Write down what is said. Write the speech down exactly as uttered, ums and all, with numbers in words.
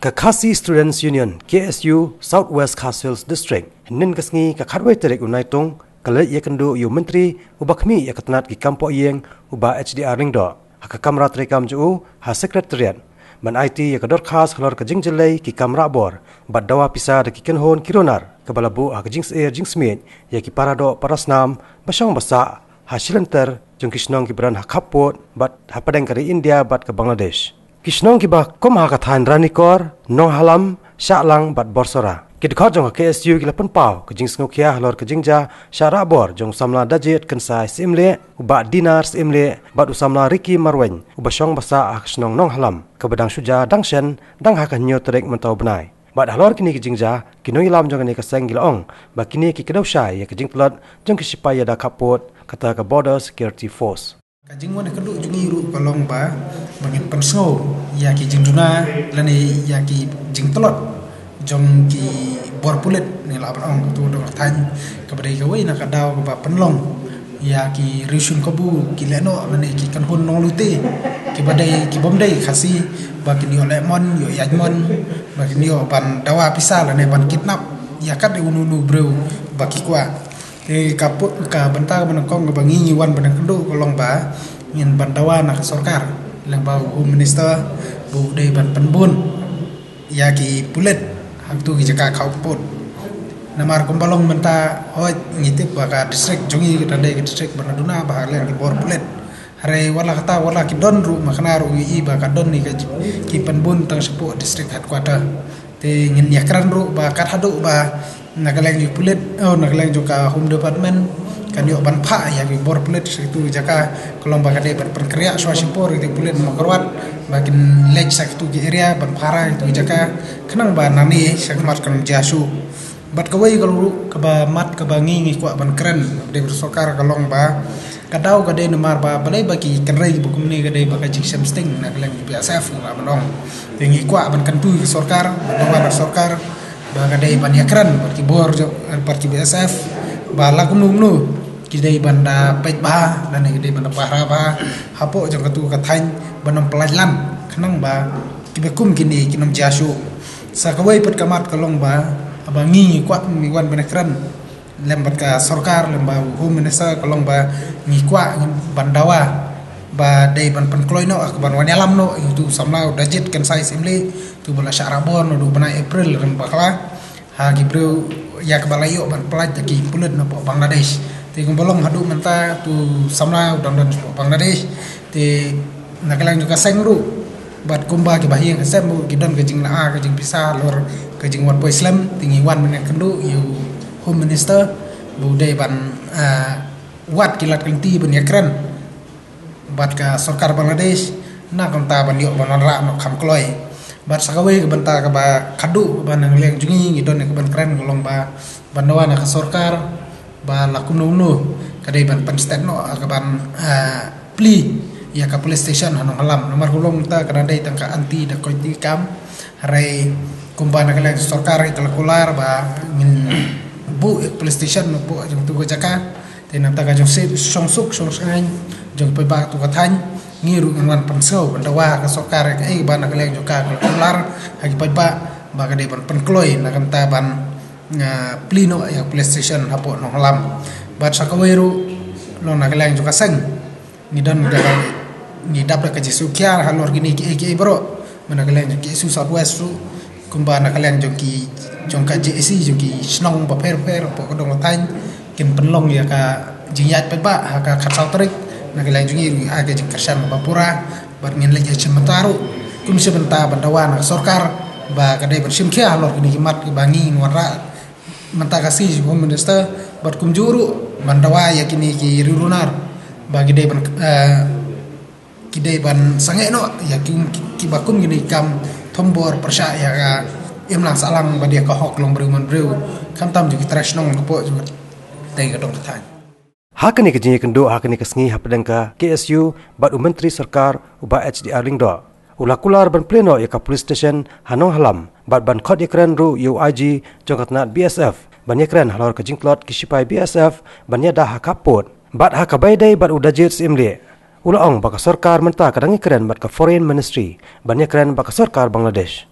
Ka Khasi Students Union, K S U, South West Khasi Hills District, hynnin ka sngi ka khatwei tarik u Naitung, ka la leit ïakynduh ïa u Myntri uba khmih ïa ka tnat ki kam poh ïing, u Bah H D R Lyngdoh, ha ka kamra treikam jong u ha Secretariat, ban aiti ïa ka dorkhas halor ka jingjyllei ki kam rah bor bad dawa pisa da ki kynhun ki runar, kaba la buh ha ka jingsyier jingsmiej ïa ki paradoh parasnam ba shong ba sah ha shilynter jong ki shnong kiba don ha khappud bad hapdeng ka ri India bad ka Bangladesh. Ki shnong kiba kum ha ka thaiñ Ranikor, Nonghalam, Shahlang bad Borsora. Ki dkhot jong ka K S U ki la pynpaw ka jingsngewkhia halor ka jingjia shah rah bor jong u samla Dajit Kynsai Syiemlieh, u Bah Dinar Syiemlieh bad u samla Ricky Marwein, uba shong ba sah ha ka shnong Nonghalam, kaba dang shu jia dang shen, dang ha ka hynñiew tarik mynta u bnai. Bad halor kine ki jingjia, ki nongïalam jong kane ka seng ki la ong ba kine ki kdew shai ïa ka jingtlot jong ki shipai ïada khappud, kata ka Border Security Force. Ka jingwan ïakynduh jong ngi ruh ka long ba, ba ngin pynsngew ïa ki jingduna lane ïa ki jingtlot jong ki bor pulit, ne lah ban ong, tu dong thaiñ, kaba dei kawei na ka daw kaba pynlong ïa ki riewshun kabu ki lehnoh lane ki kynhun nonglute kiba dei, ki bym dei Khasi, ba kin ïoh leh mon, ïoh ïaid mon, ba kin ïoh ban dawa pisa lane ban kidnap ïa kat uno uno u briew ba ki kwah. Te ka pu-, ka bynta kaba nyngkong kaba ngi ngi wan ban ïakynduh ka long ba ngin ban dawa na ka sorkar, lyngba u Home Minister, ba u dei ban pynbun ïa ki pulit hangtu ki jaka khappud. Namar kumba long mynta, hooid, ngi tip ba ka district jong ngi ka dang dei ka district ba la duna bha ha ka liang ki bor pulit. Hynrei wat la kata, wat la ki don ruh, ma kane ruh ngi i ba ka don ne ka j-, ki pynbun tang shapoh district headquarter. Te ngin ïakren ruh ba kat haduh ba na ka liang jong pulit, oh, na ka liang jong ka Home Department, kan ïoh ban phah ïa ki bor pulit sha kitu ki jaka, ka long ba ka dei ban pynkhreh shuwa shipor ïa ki pulit Mawkyrwat ba kin leit sha kitu ki area ban pahara kitu ki jaka, khnang ba nangne shakhmat kan ym jia shuh. Bad kawei ka ruh kaba mat kaba ngi ngi kwah ban kren, dei bad sorkar, ka long ba ka daw ka dei namar ba balei ba ki kynrei ba kumne, ka dei ba ka jingshem sting na ka liang B S F, nga lah ban ong. Te ngi kwah ban kyntu ïa ka sorkar, ban dawa na sorkar ba ka dei ban ïakren bad ki bor jong, bad ki B S F, ba la kumno kumno ki dei ban da peit bha lane ki dei ban da pahara bha hapoh jong katu ka thaiñ, ban ym pyllait lang, khnang ba kiba kum kine kin ym jia shuh. Sa kawei pat ka mat ka long ba, ba ngi ngi kwah, ngi wan ban ïakren lem bad ka sorkar, lem bad u Home Minister, ka long ba ngi kwah ban dawa ba dei ban pynkloi noh, ka ban wan ïalam noh ïa utu u samla u Dajit Kynsai Syiemlieh, utu ba la shah rah bor naduh u bnai April rim bakla ha ki briew, ïa kaba la ïoh ban pyllait da ki pulit napoh Bangladesh. Te kumba long haduh mynta, utu u samla u dang don shapoh Bangladesh. Te na ka liang jong ka seng ruh bad kumba ki bahaïing hasem ruh ki don ka jinglah ka jingpisa halor ka jingwan poi slem. Te ngi wan ban ïakynduh ïa u Home Minister ba u dei ban, ah, wad ki lad ki lynti ban ïakren bad ka sorkar Bangladesh na ka bynta ban ïoh ban wanrah noh kham kloi. Bad sa kawei ka bynta kaba khadduh kaba na ka liang jong ngi ngi don ïa ka ban kren ka long ba ban dawa na ka sorkar ba la kumno kumno ka dei ban pynstet noh ka ban, ah, plie ïa ka police station ha Nonghalam. Namar ka long mynta ka dang dei tang ka anti da koi ti kam. Hynrei kumba na ka liang sorkar ka la kular ba ngin buh ïa ka police station napoh jong tu ka jaka. Te nangta ka jong sip shong suk shong shngaiñ jong paidbah tu ka thaiñ, ngi ruh ngin wan pynsngew ban dawa ka sorkar ïa kaei ba na ka liang jong ka ka la kular ha ki paidbah ba ka dei ban pynkloi na ka bynta ban, ah, plie noh ïa ka police station hapoh Nonghalam. Bad sa kawei ruh, long na ka liang jong ka seng, ngi don ka, ngi dap da ka jingsngewkhia halor kine kiei kiei baroh. Ba na ka liang jong ka K S U South West ruh, kumba na ka liang jong ki, jong ka J A C, jong ki shnong bapher bapher hapoh ka dong ka thaiñ, kin pynlong ïa ka jingïaid paidbah ha ka khatsaw tarik. Na ka liang jong ngi ruh ngi ai ka jingkyrshan kaba pura bad ngin leit ïa ka shim bynta ruh, kum shim bynta ban dawa na ka sorkar ba ka dei ban shim khia halor kine ki mat kiba ngi ngin wanrah mynta ka sngi, Home Minister, bad kumjuh ruh ban dawa ïa kine ki riewrunar ba ki dei ban, eh, ki dei ban sangeh noh ïa ki, ki, kiba kum kine ki kam thombor pyrshah ïa ka imlang sahlang bad ïa ka hok long briew man briew, khamtam jong ki trai shnong hapoh jong katei ka dong ka thaiñ. Ha kane ka jingïakynduh ha kane ka sngi hapdeng ka K S U bad u Myntri Sorkar u Bah H D R Lyngdoh, u la kular ban plie noh ïa ka police station ha Nonghalam bad ban khot ïakren ruh ïa u I G jong ka tnat B S F ban ïakren halor ka jingtlot ki shipai B S F ban ïada ha khappud. Bad ha kaba ïadei bad u Dajit Syiemlieh, u la ong ba ka sorkar mynta ka dang ïakren bad ka Foreign Ministry ban ïakren bad ka sorkar Bangladesh.